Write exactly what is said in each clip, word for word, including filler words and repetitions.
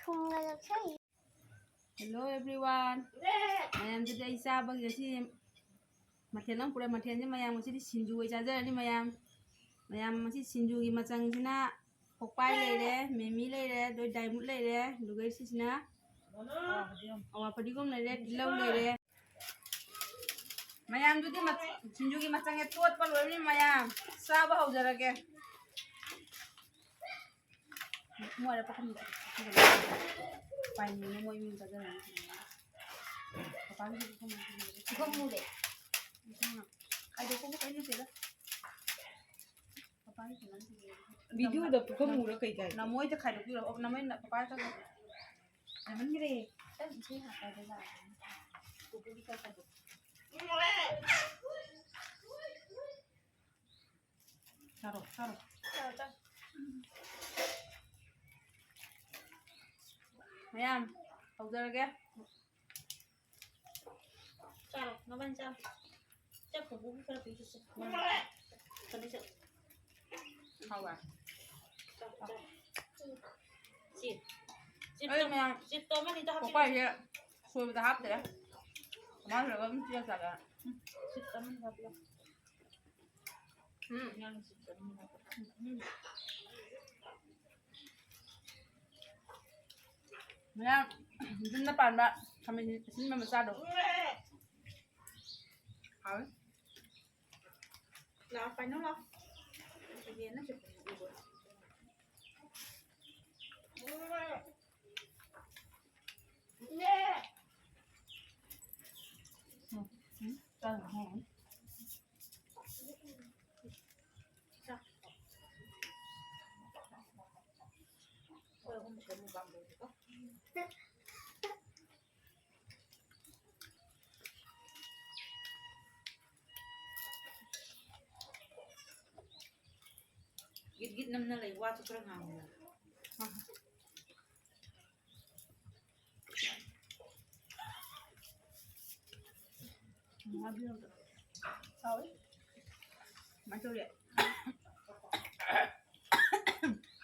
ꯄꯨꯡ ꯉꯥꯔꯛ ꯁꯥꯏ꯫ Hello everyone. ꯃꯌꯥꯝꯗꯨꯗꯤ ꯑꯩ ꯆꯥꯕꯒꯤ ꯉꯁꯤ ꯃꯊꯦꯜ ꯑꯃ ꯄꯨꯔꯦ꯫ ꯃꯊꯦꯜꯁꯦ ꯃꯌꯥꯝ ꯉꯁꯤꯗꯤ ꯁꯤꯡꯖꯨ ꯑꯣꯏ ꯆꯥꯖꯔꯅꯤ ꯃꯌꯥꯝ꯫ ꯃꯌꯥꯝ ꯉꯁꯤ ꯁꯤꯡꯖꯨꯒꯤ ꯃꯆꯪꯁꯤꯅ ꯄꯣꯛꯄꯥꯏ ꯂꯩꯔꯦ, ꯃꯤꯃꯤ ꯂꯩꯔꯦ, ꯑꯗꯨ ꯗꯥꯏꯃꯨꯠ ꯂꯩꯔꯦ, ꯑꯗꯨꯒ ꯁꯤꯁꯤꯅ ꯑꯋꯥ ꯐꯗꯤꯒꯣꯝ ꯂꯩꯔꯦ, ꯇꯤꯜꯍꯧ ꯂꯩꯔꯦ꯫ ꯃꯌꯥꯝꯗꯨꯗꯤ ꯃ-, ꯁꯤꯡꯖꯨꯒꯤ ꯃꯆꯪꯁꯦ ꯇꯣꯠꯄ ꯂꯣꯏꯔꯅꯤ ꯃꯌꯥꯝ꯫ ꯆꯥꯕ ꯍꯧꯖꯔꯒꯦ꯫ ꯃꯣꯏꯔ ꯄꯥꯈꯪ ꯄꯥꯏꯅꯤꯡꯉꯦ ꯃꯣꯏ ꯃꯤ ꯆꯥꯖꯔꯅꯤ꯫ ꯄꯥꯈꯪ ꯃꯨꯔꯦ꯫ ꯈꯥꯏꯗꯣꯛꯄꯕꯨ ꯀꯩ ꯅꯠꯇꯦꯗ꯫ ꯚꯤꯗꯤꯑꯣꯗ ꯄꯨꯈꯝ ꯃꯨꯔ ꯀꯩ ꯀꯥꯏ? ꯅꯃꯣꯏꯗ ꯈꯥꯏꯗꯣꯛꯄꯤꯔꯣ꯫ ꯑꯣ, ꯅꯃꯣꯏ ꯄꯄꯥ ꯆꯠꯈ꯭ꯔꯦ꯫ ꯌꯥꯝꯃꯟꯈ꯭ꯔꯦ꯫ ꯈꯤꯇꯪ ꯏꯁꯤꯡ ꯍꯥꯞꯄꯗ ꯌꯥꯔꯅꯤ꯫ ꯄꯨꯄꯨꯒꯤ ꯈꯔ ꯈꯥꯏꯗꯣꯛ꯫ ꯆꯥꯔꯣ, ꯆꯥꯔꯣ꯫ ꯆꯥꯔꯣ, ꯆꯥꯔꯣ꯫ ꯃꯌꯥꯝ, ꯍꯧꯖꯔꯒꯦ꯫ ꯆꯥꯔꯣ, ꯅꯕꯥꯅꯤ ꯆꯥꯔꯣ꯫ ꯆꯥꯛ ꯄꯨꯄꯨꯒꯤ ꯈꯔ ꯄꯤꯈꯤꯁꯦ꯫ ꯀꯩꯅꯣ ꯆꯥ-, ꯍꯥꯎꯕ꯭ꯔꯥ? ꯆꯥ, ꯆꯥ꯫ ꯆꯤꯞ꯫ ꯆꯤꯞꯇꯣ, ꯑꯩ ꯃꯌꯥꯝ ꯆꯤꯞꯇꯣ ꯑꯃꯅꯤꯗ ꯍꯥꯞꯄꯤꯔꯣ꯫ ꯀꯣꯄꯥꯏꯁꯦ ꯁꯣꯏꯕꯗ ꯍꯥꯞꯇ꯭ꯔꯦ꯫ ꯀꯃꯥꯏꯅ ꯇꯧꯔꯒ ꯑꯗꯨꯝ ꯆꯤꯛꯑ ꯆꯥꯒꯦ? ꯆꯤꯞ ꯑꯃꯅꯤ ꯍꯥꯞꯄꯤꯔꯣ꯫ ꯎꯝ꯫ ꯎꯝ꯫ ꯃꯌꯥꯝ ꯌꯨꯝꯗ ꯄꯥꯟꯕ ꯈꯥꯃꯦꯟ ꯑꯁꯤꯟꯕ ꯃꯆꯥꯗꯣ꯫ ꯍꯥꯎꯋꯤ꯫ ꯂꯥꯛꯑꯣ, ꯄꯥꯏꯅꯧ ꯂꯥꯛꯑꯣ꯫ ꯌꯦꯟꯅ ꯆꯤꯛꯄꯅꯦ ꯎꯕ꯭ꯔꯥ? ꯒꯤꯠ ꯒꯤꯠ ꯅꯝꯅ ꯂꯩ, ꯋꯥꯁꯨ ꯈꯔ ꯉꯥꯡꯉꯨ꯫ ꯍꯥꯎꯋꯤ꯫ ꯀꯃꯥꯏ ꯇꯧꯔꯤ?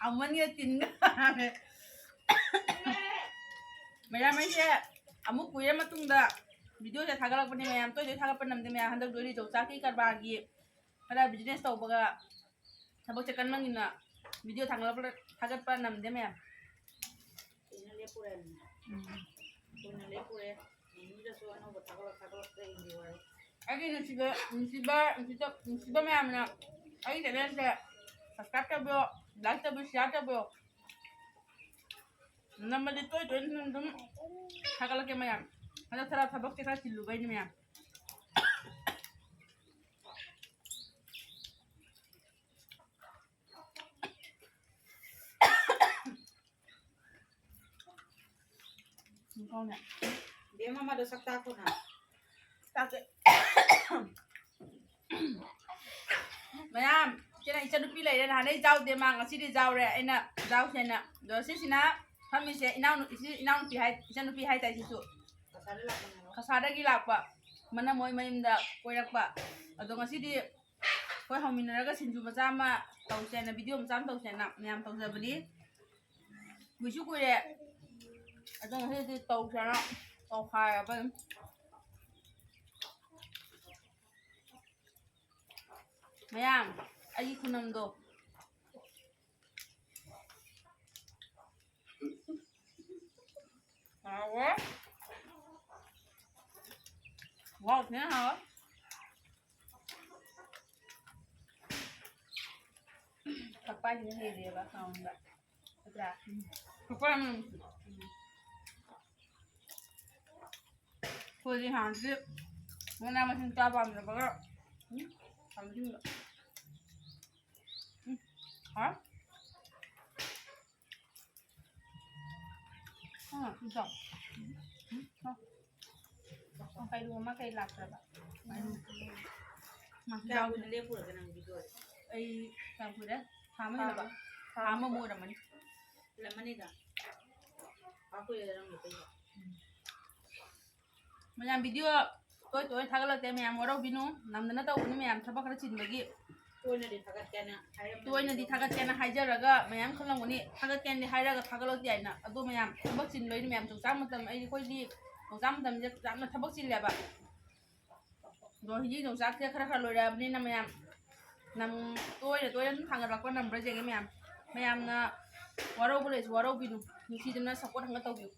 ꯍꯥꯎꯃꯟꯒꯤꯗ ꯇꯤꯟꯒ ꯍꯥꯡꯉꯦ꯫ ꯃꯌꯥꯝ, ꯑꯩꯁꯦ ꯑꯃꯨꯛ ꯀꯨꯏꯔ ꯃꯇꯨꯡꯗ ꯚꯤꯗꯤꯑꯣꯁꯦ ꯊꯥꯒꯠꯂꯛꯄꯅꯦ ꯃꯌꯥꯝ꯫ ꯇꯣꯏ ꯇꯣꯏ ꯊꯥꯒꯠꯄ ꯅꯝꯗꯦ ꯃꯌꯥꯝ꯫ ꯍꯟꯗꯛ ꯂꯣꯏꯔꯤ ꯆꯧ ꯆꯥꯛꯀꯤ ꯀꯔꯕꯥꯔꯒꯤ ꯈꯔ ꯕꯤꯖꯤꯅꯦꯁ ꯇꯧꯕꯒ ꯊꯕꯛꯁꯦ ꯀꯟꯃꯟꯒꯤꯅ ꯚꯤꯗꯤꯑꯣ ꯊꯥꯒꯠꯂꯛꯄ, ꯊꯥꯒꯠꯄ ꯅꯝꯗꯦ ꯃꯌꯥꯝ꯫ ꯀꯨꯏꯅ ꯂꯦꯞꯄꯨꯔꯦ꯫ ꯎꯝ꯫ ꯀꯨꯏꯅ ꯂꯦꯞꯄꯨꯔꯦ꯫ ꯅꯤꯅꯤꯗꯁꯨ ꯑꯅꯧꯕ ꯊꯥꯒꯠꯂꯛ-, ꯊꯥꯒꯠꯂꯛꯄ ꯌꯦꯡꯕꯤꯌꯨ ꯍꯥꯏꯌꯨ꯫ ꯑꯩꯒꯤ ꯅꯨꯡꯁꯤꯕ, ꯅꯨꯡꯁꯤꯕ, ꯅꯨꯡꯁꯤꯕ, ꯅꯨꯡꯁꯤꯕ ꯃꯌꯥꯝꯅ ꯑꯩꯒꯤ ꯆꯦꯅꯦꯜꯁꯦ subscribe ꯇꯧꯕꯤꯌꯣ, like ꯇꯧꯕꯤꯌꯣ, share ꯇꯧꯕꯤꯌꯣ꯫ ꯅꯝꯕꯗꯤ ꯇꯣꯏ ꯇꯣꯏꯅ ꯑꯗꯨꯝ ꯊꯥꯒꯠꯂꯛꯀꯦ ꯃꯌꯥꯝ꯫ ꯍꯟꯗꯛ ꯈꯔ ꯊꯕꯛꯁꯦ ꯈꯔ ꯆꯤꯜꯂꯨꯕꯩꯅꯤ ꯃꯌꯥꯝ꯫ ꯕꯦꯝꯃ, ꯑꯃꯗꯣ ꯁꯛ ꯇꯥꯛꯈꯣꯅ꯫ ꯇꯥꯛꯀꯦ꯫ ꯃꯌꯥꯝ, ꯏꯆꯦꯅ ꯏꯆꯟꯅꯨꯄꯤ ꯂꯩꯔꯦ, ꯅꯍꯥꯟꯗꯩ ꯌꯥꯎꯗꯦ ꯃꯥ, ꯉꯁꯤꯗꯤ ꯌꯥꯎꯔꯦ꯫ ꯑꯩꯅ ꯌꯥꯎꯁꯦꯅ꯫ ꯑꯗꯣ ꯁꯤꯁꯤꯅ ꯐꯝꯃꯤꯁꯦ ꯏꯅꯥꯎꯅꯨ-, ꯏꯆꯦ, ꯏꯅꯥꯎꯅꯨꯄꯤ ꯍꯥꯏ, ꯏꯆꯟꯅꯨꯄꯤ ꯍꯥꯏꯇꯥꯔꯦ ꯁꯤꯁꯨ꯫ ꯀꯁꯥꯔꯗꯒꯤ ꯂꯥꯛꯄ꯫ ꯀꯁꯥꯔꯗꯒꯤ ꯂꯥꯛꯄ꯫ ꯃꯅꯝ ꯍꯣꯏ ꯃꯌꯨꯝꯗ ꯀꯣꯏꯔꯛꯄ꯫ ꯑꯗꯣ ꯉꯁꯤꯗꯤ ꯑꯩꯈꯣꯏ ꯍꯧꯃꯤꯟꯅꯔꯒ ꯁꯤꯡꯖꯨ ꯃꯆꯥ ꯑꯃ ꯇꯧꯁꯦꯅ, ꯚꯤꯗꯤꯑꯣ ꯃꯆꯥ ꯑꯃ ꯇꯧꯁꯦꯅ ꯃꯌꯥꯝ ꯇꯧꯖꯕꯅꯤ꯫ ꯀꯨꯏꯁꯨ ꯀꯨꯏꯔꯦ꯫ ꯑꯗꯣ ꯉꯁꯤꯗꯤ ꯇꯧꯁꯦꯅ ꯇꯧꯈꯥꯏꯔꯕ ꯑꯗꯨꯝ꯫ ꯃꯌꯥꯝ, ꯑꯩꯒꯤ ꯈꯨꯅꯝꯗꯣ꯫ ꯍꯥꯎꯋꯦ꯫ ꯋꯥꯎ, ꯊꯤꯅ ꯍꯥꯎꯋꯦ꯫ ꯊꯛꯄꯥꯏꯁꯤꯅ ꯍꯦꯜꯂꯦꯕ ꯍꯥꯎꯕ꯫ ꯅꯠꯇ꯭ꯔꯥ? ꯊꯛꯄꯥꯏ ꯃꯅꯝ ꯅꯨꯡꯁꯤ꯫ ꯎꯝ꯫ ꯑꯩꯈꯣꯏꯗꯤ ꯍꯥꯟꯅꯗꯤ ꯃꯅꯥ ꯃꯁꯤꯡ ꯆꯥ ꯄꯥꯝꯗꯕꯒ, ꯎꯝ, ꯊꯥꯡꯖꯤꯡꯒ꯫ ꯎꯝ, ꯍꯥꯎ꯫ ꯑꯥ, ꯏꯗꯣ꯫ ꯎꯝ, ꯍꯥꯎ꯫ ꯀꯩꯅꯣ ꯑꯃ ꯀꯩ ꯂꯥꯛꯇ꯭ꯔꯕ? ꯀꯌꯥꯝ ꯀꯨꯏꯅ ꯂꯦꯞꯄꯨꯔꯒꯦ ꯅꯪ ꯚꯤꯗꯤꯑꯣ? ꯑꯩ ꯀꯌꯥꯝ ꯀꯨꯏꯔꯦ? ꯊꯥ ꯑꯃ ꯍꯦꯜꯂꯕ? ꯊꯥ ꯑꯃꯃꯨꯛ ꯑꯣꯏꯔꯝꯃꯅꯤ꯫ ꯍꯦꯜꯂꯝꯃꯅꯤꯗ꯫ ꯄꯥꯛ ꯀꯨꯏꯔꯦꯗ ꯅꯪ ꯂꯦꯞꯄꯩꯗꯣ꯫ ꯃꯌꯥꯝ ꯚꯤꯗꯤꯑꯣ ꯇꯣꯏ ꯇꯣꯏ ꯊꯥꯒꯠꯂꯛꯇꯦ, ꯃꯌꯥꯝ ꯋꯥꯔꯧꯕꯤꯅꯨ꯫ ꯅꯝꯗꯅ ꯇꯧꯕꯅꯤ ꯃꯌꯥꯝ, ꯊꯕꯛ ꯈꯔ ꯆꯤꯟꯕꯒꯤ꯫ ꯇꯣꯏꯅꯗꯤ ꯊꯥꯒꯠꯀꯦꯅ ꯍꯥꯏꯔꯝꯕꯅꯤ꯫ ꯇꯣꯏꯅꯗꯤ ꯊꯥꯒꯠꯀꯦꯅ ꯍꯥꯏꯖꯔꯒ ꯃꯌꯥꯝ ꯈꯜꯂꯝꯒꯅꯤ, ꯊꯥꯒꯠꯀꯦꯅꯗꯤ ꯍꯥꯏꯔꯒ ꯊꯥꯒꯠꯂꯛꯇꯦ ꯍꯥꯏꯅ꯫ ꯑꯗꯣ ꯃꯌꯥꯝ ꯊꯕꯛ ꯆꯤꯟꯕꯩꯅꯤ ꯃꯌꯥꯝ, ꯌꯣꯡꯆꯥꯛ ꯃꯇꯝ, ꯑꯩ, ꯑꯩꯈꯣꯏꯗꯤ ꯌꯣꯡꯆꯥꯛ ꯃꯇꯝꯁꯦ ꯌꯥꯝꯅ ꯊꯕꯛ ꯆꯤꯜꯂꯦꯕ꯫ ꯑꯗꯣ ꯍꯧꯖꯤꯛ ꯌꯣꯡꯆꯥꯛꯁꯦ ꯈꯔ ꯈꯔ ꯂꯣꯏꯔꯛꯑꯕꯅꯤꯅ ꯃꯌꯥꯝ ꯅꯝ-, ꯇꯣꯏꯅ ꯇꯣꯏꯅ ꯑꯗꯨꯝ ꯊꯥꯡꯒꯠꯂꯛꯄ ꯅꯝꯕ꯭ꯔꯥ ꯌꯦꯡꯒꯦ ꯃꯌꯥꯝ꯫ ꯃꯌꯥꯝꯅ ꯋꯥꯔꯧꯕ ꯂꯩꯁꯨ ꯋꯥꯔꯧꯕꯤꯅꯨ, ꯅꯨꯡꯁꯤꯗꯅ support ꯈꯔ ꯇꯧꯕꯤꯌꯨ꯫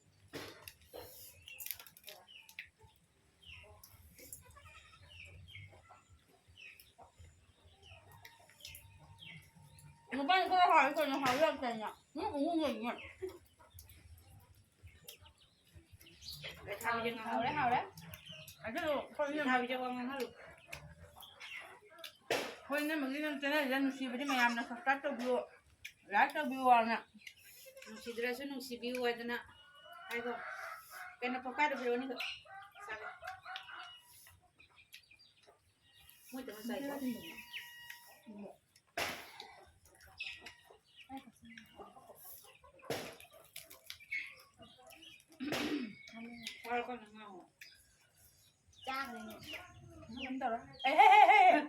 ꯅꯨꯄꯥꯅ ꯈꯔ ꯍꯥꯎꯋꯤ ꯀꯩꯅꯣ, ꯍꯥꯎꯋꯤ ꯌꯥꯝ ꯀꯩꯅꯣ꯫ ꯎꯝ, ꯎꯝ, ꯎꯝ, ꯎꯝ꯫ ꯍꯥꯎꯔꯦ, ꯍꯥꯎꯔꯦ꯫ ꯑꯗꯨ ꯑꯩꯈꯣꯏ ꯏꯅꯝꯃ-, ꯂꯩꯁꯥꯕꯤꯁꯦ ꯋꯥ ꯉꯥꯡꯍꯜꯂꯨ꯫ ꯑꯩꯈꯣꯏ ꯏꯅꯝꯃꯒꯤ ꯅꯪ channelꯁꯤꯗ ꯅꯨꯡꯁꯤꯕꯗꯤ ꯃꯌꯥꯝꯅ subscribe ꯇꯧꯕꯤꯌꯨ, like ꯇꯧꯕꯤꯌꯨ ꯍꯥꯏꯅ꯫ ꯅꯨꯡꯁꯤꯗ꯭ꯔꯁꯨ ꯅꯨꯡꯁꯤꯕꯤꯌꯨ ꯍꯥꯏꯗꯅ ꯍꯥꯏꯕ꯫ ꯀꯩꯅꯣ, ꯄꯀꯥꯗ ꯄꯤꯔꯛꯑꯣꯅꯦ꯫ ꯆꯥꯒꯦ꯫ ꯃꯣꯏ ꯇꯧꯔ ꯆꯥꯏꯀꯣ꯫ ꯋꯥꯔꯀꯥꯟꯗ ꯉꯥꯡꯉꯣ꯫ ꯆꯥꯈ꯭ꯔꯦꯅꯦ꯫ ꯑꯗꯨꯝ ꯇꯧꯔꯣ꯫ ꯑꯦ, ꯍꯦ, ꯍꯦ, ꯍꯦ, ꯍꯦ꯫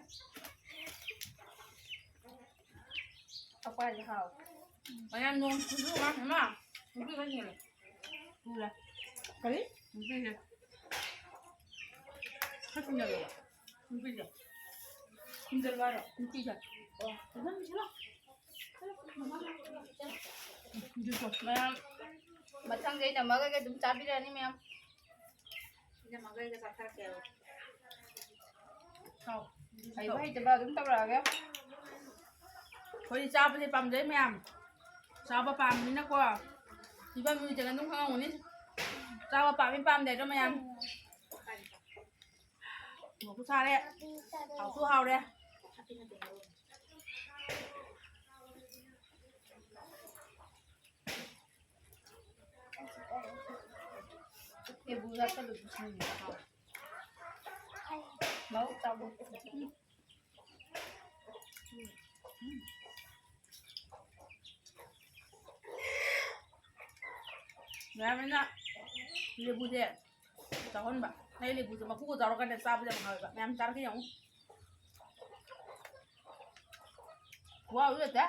ꯄꯀꯥꯁꯦ ꯍꯥꯎꯋꯦ꯫ ꯃꯌꯥꯝ ꯅꯣꯡ ꯆꯨꯁꯨ ꯃꯥ, ꯏꯃꯥ, ꯅꯨꯄꯤ ꯈꯔ ꯆꯦꯜꯂꯦ꯫ ꯆꯨꯔꯦ꯫ ꯀꯔꯤ? ꯅꯨꯄꯤꯁꯦ꯫ ꯈꯔ ꯆꯤꯟꯖꯜꯂꯣ꯫ ꯅꯨꯄꯤꯁꯦ꯫ ꯆꯤꯟꯖꯜꯂꯣ ꯍꯥꯏꯔꯣ? ꯅꯨꯄꯤꯁꯦ꯫ ꯑꯣ, ꯐꯖꯅ ꯆꯤꯜꯂꯣ꯫ ꯃꯌꯥꯝ, ꯃꯊꯪꯗ ꯑꯩꯅ ꯃꯈꯩ ꯑꯗꯨꯝ ꯆꯥꯕꯤꯔꯛꯑꯅꯤ ꯃꯌꯥꯝ꯫ ꯏꯅꯝꯃꯒ ꯑꯩꯒ ꯆꯥꯊꯔꯛꯀꯦꯕ꯫ ꯍꯥꯎ꯫ ꯍꯩꯕ ꯍꯩꯇꯕ ꯑꯗꯨꯝ ꯇꯧꯔꯛꯑꯒꯦ꯫ ꯑꯩꯈꯣꯏꯗꯤ ꯆꯥꯕꯁꯦ ꯄꯥꯝꯖꯩ ꯃꯌꯥꯝ꯫ ꯆꯥꯕ ꯄꯥꯝꯕꯅꯤꯅꯀꯣ꯫ ꯐꯤꯕꯝ ꯃꯤꯡꯆꯠ ꯑꯗꯨꯝ ꯈꯪꯉꯝꯒꯅꯤ꯫ ꯆꯥꯕ ꯄꯥꯝꯃꯤ ꯄꯥꯝꯗꯦ ꯑꯗꯣ ꯃꯌꯥꯝ꯫ ꯃꯣꯔꯣꯛꯁꯨ ꯁꯥꯔꯦ꯫ ꯍꯥꯎꯁꯨ ꯍꯥꯎꯔꯦ꯫ ꯂꯦꯕꯨ ꯍꯥꯞꯆꯜꯂꯁꯨ ꯁꯤꯟꯕ ꯍꯥꯎꯋꯦ꯫ ꯃꯕꯨꯛ ꯆꯥꯎꯕ꯫ ꯃꯌꯥꯝ ꯑꯩꯅ ꯂꯦꯕꯨꯁꯦ ꯆꯥꯎꯍꯟꯕ꯫ ꯑꯩ ꯂꯦꯕꯨꯁꯦ ꯃꯀꯨꯒ ꯆꯥꯎꯔꯀꯥꯟꯗ ꯆꯥꯕꯁꯦ ꯌꯥꯝ ꯍꯥꯎꯋꯦꯕ꯫ ꯃꯌꯥꯝ ꯆꯥꯔꯛꯀꯦ ꯌꯦꯡꯉꯨ꯫ ꯈꯨꯍꯥꯎꯗꯤ ꯂꯩꯇꯦ꯫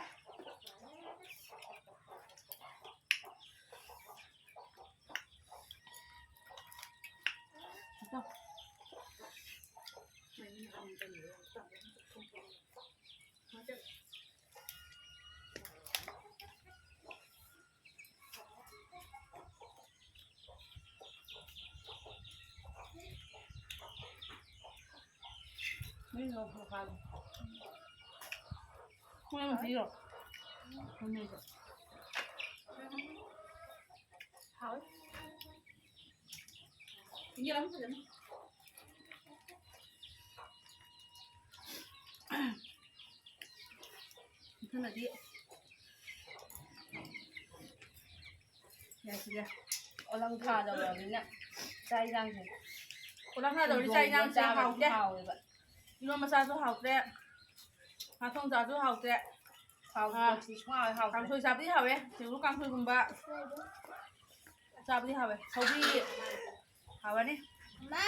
ꯍꯥꯎꯋꯦ꯫ ꯏꯟꯖꯥꯡ ꯐꯖꯅ꯫ ꯃꯊꯪꯗꯗꯤ ꯌꯥꯏꯁꯤꯒ꯫ ꯑꯣꯂꯪ ꯊꯥꯗꯧꯔꯕꯅꯤꯅ ꯆꯥꯛ ꯏꯟꯖꯥꯡꯁꯦ꯫ ꯑꯣꯂꯪ ꯊꯥꯗꯧꯔꯗꯤ ꯆꯥꯛ ꯏꯟꯖꯥꯡꯁꯦ ꯆꯥꯕꯗꯤ ꯍꯥꯎꯇꯦ꯫ ꯍꯥꯎꯋꯦꯕ꯫ ꯏꯔꯣꯟꯕ ꯆꯥꯁꯨ ꯍꯥꯎꯇ꯭ꯔꯦ꯫ ꯉꯥ ꯊꯣꯡ ꯆꯥꯁꯨ ꯍꯥꯎꯇ꯭ꯔꯦ꯫ ꯍꯥꯎꯇꯦ, ꯑꯥ꯫ ꯁꯤ ꯁꯨꯡꯍꯥꯎ ꯍꯦꯛ ꯍꯥꯎꯇ꯭ꯔꯦ꯫ ꯀꯥꯡꯁꯣꯏ ꯆꯥꯕꯗꯤ ꯍꯥꯎꯋꯦ꯫ ꯁꯤꯡꯖꯨ ꯀꯥꯡꯁꯣꯏꯒꯨꯝꯕ ꯆꯥꯕꯗꯤ ꯍꯥꯎꯋꯦ꯫ ꯁꯧꯒ꯭ꯔꯤ ꯍꯥꯎꯔꯅꯤ꯫ ꯃꯥ꯫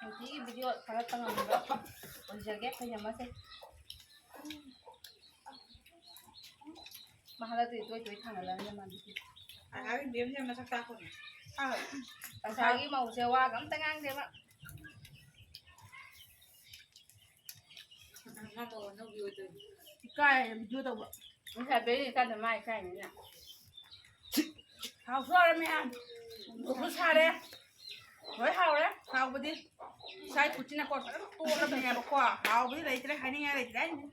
ꯅꯨꯡꯇꯤꯒꯤ video ꯊꯥꯒꯠꯄ ꯉꯝꯕ ꯑꯣꯏꯖꯒꯦ ꯑꯩꯈꯣꯏ ꯅꯃꯁꯦ꯫ ꯃꯍꯥꯔꯥꯖ ꯇꯣꯏ ꯇꯣꯏ ꯊꯥꯡꯒꯠꯂꯕꯅꯤꯅ ꯃꯥꯗꯤ꯫ ꯑꯉꯥꯡ ꯕꯦꯝꯁꯦ ꯃꯁꯛ ꯇꯥꯛꯄꯅꯦ꯫ ꯑꯥ꯫ ꯉꯁꯥꯏꯒꯤ ꯃꯧꯁꯦ ꯋꯥꯒ ꯑꯝꯇ ꯉꯥꯡꯗꯦꯕ꯫ ꯏꯀꯥꯏ video ꯇꯧꯕ꯫ ꯉꯁꯥꯏ ꯕꯦꯔꯤ ꯀꯥꯟꯗ ꯃꯥ ꯏꯀꯥꯏꯅꯤꯅ꯫ ꯍꯥꯎꯁꯨ ꯍꯥꯎꯔꯦ ꯃꯌꯥꯝ꯫ ꯃꯣꯔꯣꯛꯁꯨ ꯁꯥꯔꯦ꯫ ꯂꯣꯏ ꯍꯥꯎꯔꯦ꯫ ꯍꯥꯎꯕꯗꯤ ꯏꯁꯥ ꯈꯨꯠꯁꯤꯅꯀꯣ ꯐꯖꯅ ꯇꯣꯠꯂꯕꯅꯦꯕꯀꯣ꯫ ꯍꯥꯎꯕꯗꯤ ꯂꯩꯇ꯭ꯔꯦ, ꯍꯥꯏꯅꯤꯡꯉꯥꯏ ꯂꯩꯇ꯭ꯔꯦ ꯍꯥꯏꯁꯤꯅꯤ꯫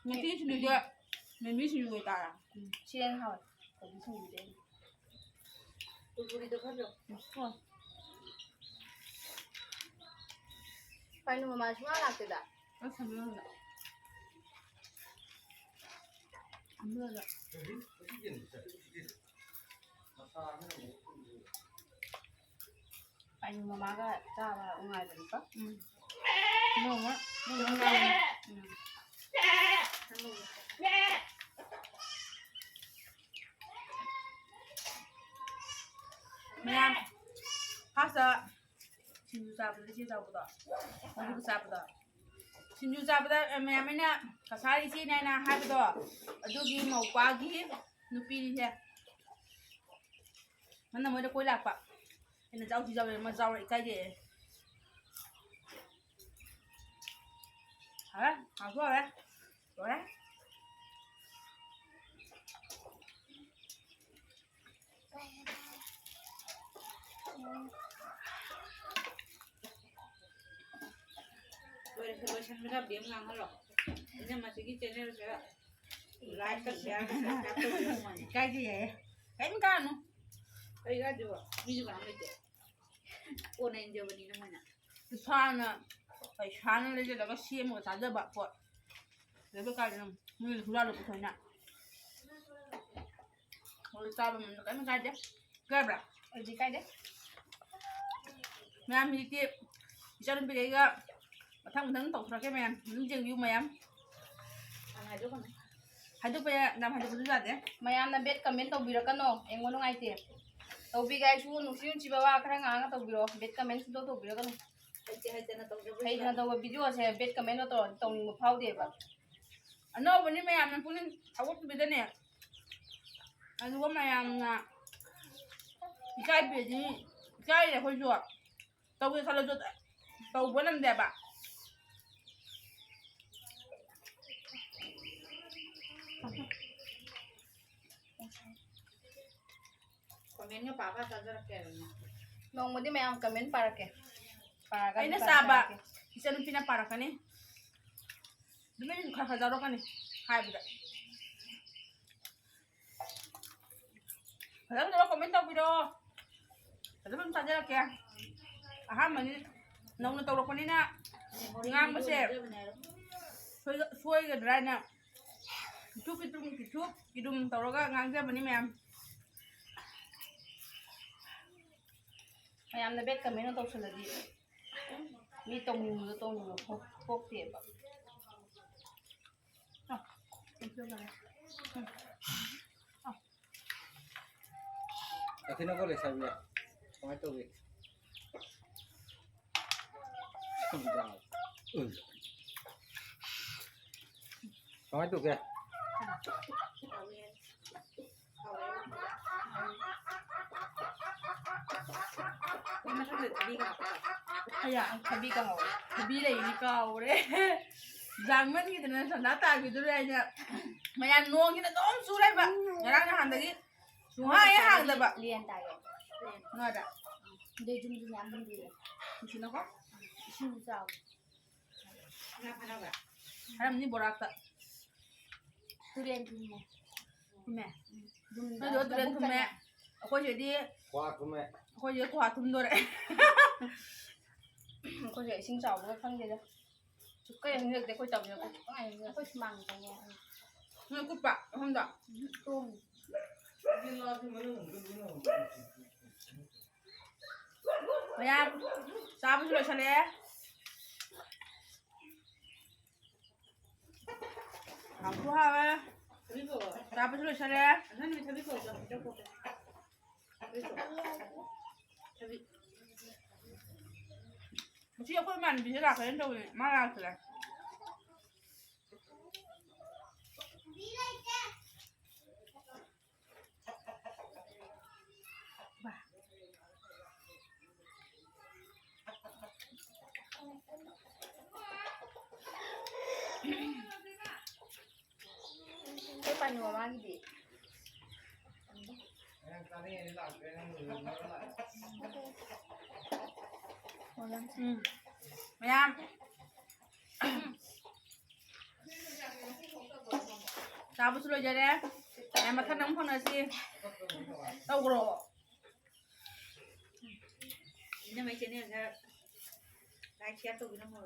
ꯉꯁꯤ ꯁꯤꯡꯖꯨꯗꯣ ꯃꯤꯃꯤ ꯁꯤꯡꯖꯨ ꯑꯣꯏꯇꯥꯔꯦ꯫ ꯎꯝ, ꯁꯤꯅ ꯍꯦꯟꯅ ꯍꯥꯎꯋꯦ꯫ ꯀꯣꯕꯤ ꯁꯤꯡꯖꯨꯗꯩ꯫ ꯀꯨꯔꯀꯨꯔꯤꯗꯣ ꯈꯔ ꯄꯤꯔꯛꯑꯣ꯫ ꯎꯝ, ꯍꯣꯏ꯫ ꯄꯥꯏꯅꯨ ꯃꯃꯥ ꯁꯨꯡꯂꯥꯛ ꯂꯥꯛꯇꯦꯗ꯫ ꯑꯁ, ꯁꯝꯃꯔꯣꯝꯗ꯫ ꯁꯝꯃꯔꯣꯝꯗ꯫ ꯄꯥꯏꯅꯨ ꯃꯃꯥꯒ ꯆꯥꯕ ꯅꯨꯡꯉꯥꯏꯕꯅꯤꯀꯣ꯫ ꯎꯝ꯫ ꯅꯣꯡꯃ, ꯅꯣꯡꯃ ꯉꯥꯏꯔꯦ꯫ ꯎꯝ꯫ ꯃꯌꯥꯝ, ꯐꯥꯔꯁꯇ ꯁꯤꯡꯖꯨ ꯆꯥꯕꯗ ꯏꯆꯦ ꯆꯥꯎꯕꯗꯣ, ꯃꯔꯨꯒ ꯆꯥꯕꯗꯣ꯫ ꯁꯤꯡꯖꯨ ꯆꯥꯕꯗ ꯃꯌꯥꯝ ꯑꯩꯅ ꯀꯁꯥꯔ ꯏꯆꯦꯅꯦ ꯍꯥꯏꯅ ꯍꯥꯏꯕꯗꯣ, ꯑꯗꯨꯒꯤ ꯃꯧꯄꯥꯒꯤ ꯅꯨꯄꯤꯅꯤꯁꯦ꯫ ꯃꯥꯅ ꯃꯣꯏꯗ ꯀꯣꯏ ꯂꯥꯛꯄ꯫ ꯑꯩꯅ ꯆꯥꯎꯁꯤ ꯆꯥꯎꯁꯤ, ꯃꯥ ꯆꯥꯎꯔ ꯏꯀꯥꯏꯖꯩꯌꯦ꯫ ꯍꯥꯎꯔꯦ, ꯍꯥꯎꯁꯨ ꯍꯥꯎꯔꯦ꯫ ꯂꯣꯏꯔꯦ꯫ ꯂꯣꯏꯔꯦ, ꯂꯣꯏꯁꯟꯕꯗ ꯑꯝꯇ ꯉꯥꯡꯍꯜꯂꯣ꯫ ꯏꯅꯝꯃꯁꯤꯒꯤ channelꯁꯤꯗ like, share, subscribe ꯇꯧꯕꯤꯔꯝꯃꯣꯅꯦ꯫ ꯏꯀꯥꯏꯖꯩꯌꯦ꯫ ꯀꯩꯝ ꯀꯥꯔꯨꯅꯨ꯫ ꯀꯩ ꯀꯥꯏꯗꯣꯏꯕ? ꯃꯤꯁꯨ ꯀꯅꯥꯝ ꯂꯩꯇꯦ꯫ ꯀꯣꯟꯅ ꯌꯦꯡꯖꯕꯅꯤꯅ ꯃꯣꯏꯅ꯫ ꯏꯁꯥꯅ, ꯄꯩꯁꯥꯅ ꯂꯩꯖꯔꯒ ꯁꯦꯝꯃꯒ ꯆꯥꯖꯕ ꯄꯣꯠ꯫ ꯂꯩꯕ ꯀꯥꯏꯗꯅꯣ? ꯃꯤꯅ ꯍꯨꯔꯥꯜꯂꯨꯕ ꯊꯣꯏꯅ꯫ ꯍꯧꯖꯤꯛ ꯆꯥꯕ ꯃꯇꯝꯗ ꯀꯩꯝ ꯀꯥꯏꯗꯦ꯫ ꯏꯀꯥꯏꯕ꯭ꯔꯥ? ꯑꯩꯗꯤ ꯏꯀꯥꯏꯗꯦ꯫ ꯃꯌꯥꯝ ꯍꯧꯖꯤꯛꯇꯤ ꯏꯆꯥꯅꯨꯄꯤꯈꯩꯒ ꯃꯊꯪ ꯃꯊꯪ ꯇꯧꯊꯣꯔꯛꯀꯦ ꯃꯌꯥꯝ꯫ ꯑꯗꯨꯝ ꯌꯦꯡꯕꯤꯌꯨ ꯃꯌꯥꯝ꯫ ꯍꯥꯏꯗꯣꯛꯄ ꯌꯥ-, ꯌꯥꯝ ꯍꯥꯏꯗꯣꯛꯄꯁꯨ ꯌꯥꯗꯦ꯫ ꯃꯌꯥꯝꯅ bad comment ꯇꯧꯕꯤꯔꯛꯀꯅꯣ, ꯌꯦꯡꯕ ꯅꯨꯡꯉꯥꯏꯇꯦ꯫ ꯇꯧꯕꯤꯒꯦ ꯍꯥꯏꯁꯨ ꯅꯨꯡꯁꯤ ꯅꯨꯡꯁꯤꯕ ꯋꯥ ꯈꯔ ꯉꯥꯡꯉ ꯇꯧꯕꯤꯔꯣ, bad comment ꯁꯨꯡꯇꯧ ꯇꯧꯕꯤꯔꯛꯀꯅꯨ꯫ ꯍꯩꯇꯦ ꯍꯩꯇꯅ ꯇꯧꯖꯕ ꯍꯩꯇꯅ ꯇꯧꯕ videoꯁꯦ bad commentꯒ ꯇꯧꯔꯗꯤ ꯇꯧꯅꯤꯡꯕ ꯐꯥꯎꯗꯦꯕ꯫ ꯑꯅꯧꯕꯅꯤ ꯃꯌꯥꯝꯅ ꯄꯨꯛꯅꯤꯡ ꯊꯧꯒꯠꯄꯤꯗꯅꯦ꯫ ꯑꯗꯨꯒ ꯃꯌꯥꯝꯅ ꯏꯀꯥꯏꯕꯤꯔꯗꯤ ꯏꯀꯥꯏꯔꯦ ꯑꯩꯈꯣꯏꯁꯨ꯫ ꯇꯧꯒꯦ ꯈꯜꯂꯁꯨ ꯇꯧꯕ ꯅꯪꯗꯦꯕ꯫ Commentꯒ ꯄꯥ ꯄꯥ ꯆꯥꯖꯔꯛꯀꯦ ꯑꯗꯨꯅ꯫ ꯅꯣꯡꯃꯗꯤ ꯃꯌꯥꯝ comment ꯄꯥꯔꯛꯀꯦ꯫ ꯄꯥꯔꯒ ꯑꯩꯅ ꯄꯥꯔꯛꯀꯦ꯫ ꯆꯥꯕ, ꯏꯆꯟꯅꯨꯄꯤꯅ ꯄꯥꯔꯛꯀꯅꯤ꯫ ꯑꯗꯨꯝ ꯑꯩꯅ ꯈꯔ ꯈꯔ ꯌꯥꯎꯔꯛꯀꯅꯤ ꯍꯥꯏꯕꯗ꯫ ꯐꯖ ꯐꯖꯕ comment ꯇꯧꯕꯤꯔꯛꯑꯣ꯫ ꯐꯖ ꯐꯖꯅ ꯊꯥꯖꯔꯛꯀꯦ꯫ ꯑꯍꯥꯟꯕꯅꯤ, ꯅꯧꯅ ꯇꯧꯔꯛꯄꯅꯤꯅ ꯉꯥꯡꯕꯁꯦ ꯁꯣꯏꯒ-, ꯁꯣꯏꯒꯗ꯭ꯔꯥ ꯍꯥꯏꯅ ꯀꯤꯊꯨ ꯀꯤꯗꯨꯝ, ꯀꯤꯊꯨ ꯀꯤꯗꯨꯝ ꯇꯧꯔꯒ ꯉꯥꯡꯖꯕꯅꯤ ꯃꯌꯥꯝ꯫ ꯃꯌꯥꯝꯅ bad commentꯅ ꯇꯧꯁꯜꯂꯗꯤ ꯃꯤ ꯇꯧꯅꯤꯡꯕꯗꯣ ꯇꯧꯅꯤꯡꯕ ꯄꯣꯛ- ꯄꯣꯛꯇꯦꯕ꯫ ꯀꯩꯅꯣꯀꯣ ꯂꯩꯁꯥꯕꯤ, ꯀꯃꯥꯏꯅ ꯇꯧꯔꯤ? ꯎꯝ꯫ ꯀꯃꯥꯏꯅ ꯇꯧꯒꯦ? ꯃꯊꯪꯗ ꯊꯕꯤꯒ ꯍꯥꯞꯄꯒ꯫ ꯑꯌꯥ, ꯊꯕꯤ ꯀꯥꯎꯔꯦ꯫ ꯊꯕꯤ ꯂꯩꯅꯤ ꯀꯥꯎꯔꯦ꯫ ꯖꯥꯡꯃꯟꯒꯤꯗꯅ ꯁꯟꯗꯥ ꯇꯥꯈꯤꯗꯣꯔꯦ ꯍꯥꯏꯅ ꯃꯌꯥꯝ ꯅꯣꯡꯁꯤꯅ ꯑꯗꯨꯝ ꯆꯨ ꯂꯩꯕ꯫ ꯉꯔꯥꯡ ꯅꯍꯥꯟꯗꯒꯤ ꯁꯨꯡꯍꯥꯡ ꯍꯦꯛ ꯍꯥꯡꯗꯕ꯫ ꯂꯦꯟ ꯇꯥꯏꯌꯦ꯫ ꯉꯥꯗ꯫ ꯑꯗꯩ ꯌꯨꯝꯁꯨ ꯃꯌꯥꯝ ꯍꯨꯟꯕꯤꯔꯦ꯫ ꯅꯨꯡꯁꯤꯠꯅꯀꯣ? ꯏꯁꯤꯡꯁꯨ ꯆꯥꯎꯋꯤ꯫ ꯉꯥ ꯐꯥꯅꯕ? ꯐꯥꯔꯝꯅꯤ ꯕꯣꯔꯥꯛꯇ꯫ ꯇꯨꯔꯦꯟ ꯊꯨꯝꯃꯦ꯫ ꯊꯨꯝꯃꯦ? ꯎꯝ꯫ ꯅꯣꯏꯗꯣ ꯇꯨꯔꯦꯟ ꯊꯨꯝꯃꯦ꯫ ꯂꯧꯕꯨꯛꯇꯅꯦ꯫ ꯑꯩꯈꯣꯏ ꯁꯤꯗꯤ ꯀ꯭ꯋꯥ ꯊꯨꯝꯃꯦ꯫ ꯑꯩꯈꯣꯏ ꯁꯤꯗ ꯀ꯭ꯋꯥ ꯊꯨꯝꯗꯣꯔꯦ꯫ ꯑꯩꯈꯣꯏꯁꯦ ꯏꯁꯤꯡ ꯆꯥꯎꯕꯒ ꯈꯪꯗꯦꯗ꯫ ꯀꯩ ꯍꯦꯟꯖꯜꯂꯛꯇꯦ ꯑꯩꯈꯣꯏ ꯇꯧꯕꯗ꯫ ꯑꯩꯈꯣꯏ ꯁꯨꯃꯥꯡꯗꯅꯦ꯫ ꯅꯣꯏ ꯀꯨꯞꯄ ꯃꯐꯝꯗꯣ? ꯎꯝ, ꯇꯣꯡꯉꯤ꯫ ꯃꯌꯥꯝ ꯆꯥꯕꯁꯨ ꯂꯣꯏꯁꯜꯂꯛꯑꯦ꯫ ꯍꯥꯎꯁꯨ ꯍꯥꯎꯋꯦ꯫ ꯆꯥꯕꯁꯨ ꯂꯣꯏꯁꯜꯂꯦ꯫ ꯉꯁꯤ ꯑꯩꯈꯣꯏ ꯏꯃꯥꯟꯅꯕꯤꯁꯦ ꯂꯥꯛꯀꯅꯤ ꯇꯧꯕꯅꯦ, ꯃꯥ ꯂꯥꯛꯇ꯭ꯔꯦ꯫ ꯑꯩꯈꯣꯏ ꯄꯥꯅꯨ ꯃꯃꯥꯒꯤꯗꯤ꯫ ꯎꯝ꯫ ꯃꯌꯥꯝ꯫ ꯆꯥꯕꯁꯨ ꯂꯣꯏꯖꯔꯦ꯫ ꯃꯌꯥꯝ ꯃꯊꯪꯗ ꯑꯃꯨꯛ ꯐꯪꯅꯁꯤ꯫ ꯇꯧꯈ꯭ꯔꯣ꯫ ꯏꯅꯝꯃꯩ channelꯗ like share ꯇꯧꯕꯤꯔꯝꯃꯣ꯫